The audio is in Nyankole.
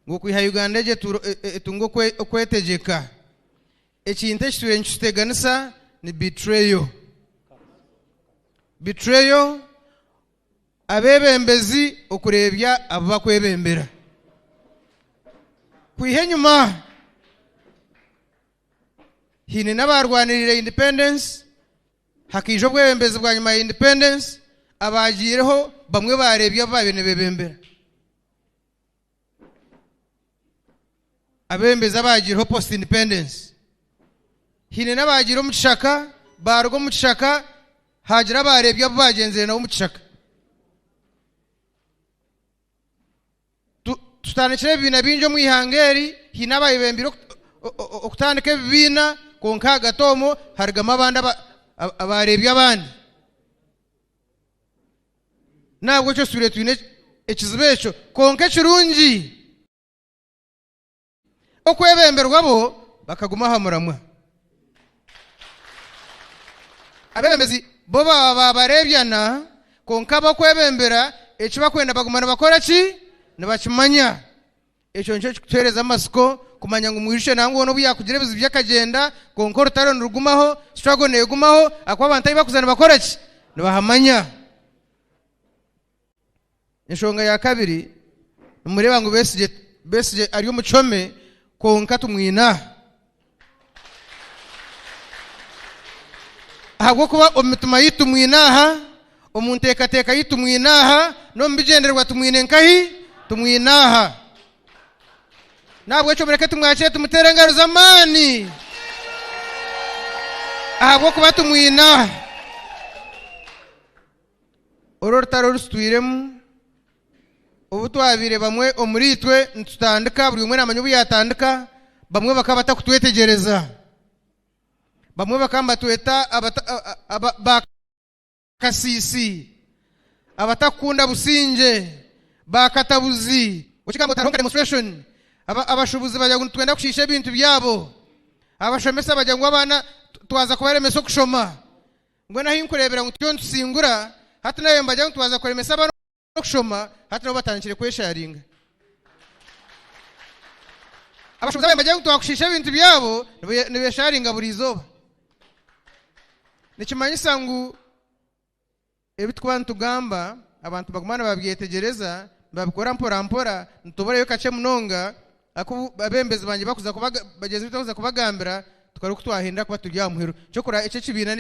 Ngu okwiha Uganda egyo etunge okwetegyeka, ekintu ekitwire nikituteganisa ni betrayal. Betrayal, abeebembezi okureebya abu bakwebembera. Kwiha enyima haine n'abaarwaniriire independence, Hakaija obwebembezi bwanyima ya independence, abaagiireho bamwe baareebya abu baabaire nibeebembera. Abeebembezi abaagiireho post independence. Haine n'abaagiire omu kishaka, baaruga omu kishaka, haagira abaareebya abu baagyenzire nabo omu kishaka. Tutandikire ebibiina bingi omu ihanga eri, haine abayebembeire okutandika ebibiina kwonka ahagati omwo harugamu abandi abareebya abandi. N'ahabw'ekyo tutwire twine ekizibu ekyo kwonka ekirungi Okwebemberwa bo bakaguma aha muramwa. Abeebembezi bo baaba baabareebyana, kwonka abakwebembera eki bakwenda baguma nibakora ki? Nibakimanya. Ekyo nikyo kikutuheereza amatsiko kumanya ngu mwijukye nangwa hoona obu yaakugira ebizibu bye akagyenda, kwonka orutaro nirugumaho, struggle neegumaho, ahakuba abantu ahu bakuza nibakora ki? Nibahamanya. Enshonga ya kabiri, nimureeba ngu Besigye, Besigye ari omu kihome kwonka tumwine aha. Ahabw'okuba omu mitima yaitu tumwine aha, omu nteekateeka yaitu tumwine aha, n'omu bigyendererwa tumwine nkahi? Tumwine aha. N'ahabw'ekyo mureke tumwakire tumuteere engaro z'amaani ahabw'okuba tumwine aha. Oru orutaro oru tutwiremu, obu twabaire bamwe omuriitwe nitutandika, buri omwe naamanya obu yaatandika, bamwe bakaba batakutwetegyereza. Bamwe bakaba nibatweta baakasiisi, abatakukunda busingye, baakatabuzi, okigamba oti hariho nka demonstration, abashuubuzi bagira ngu nitwenda kushiisha ebintu byabo, abashomesa bagira ngu abaana twaza kubaremesa okushoma. Mbwenu ahu nkureebera ngu turiyo nitusingura, hati nawe nibagira ngu twaza kuremesa abaana okushoma, hati nabo batandikire kwesharinga. Abashuubuzi ababaire nibagira ngu twakushiisha ebintu byabo, nibesharinga buri izooba. Nikimanyisa ngu ebi turikuba nitugamba abantu baguma nibabyetegyereza, nibabikora mpora mpora, nituburayo kakye munonga, ahakuba abeebembezi bangye bakuza bagyenzi baitu bakuza kubagambira, tukareeba oku twahindura kuba turi aha muheru. Kyokora eki ekibiina.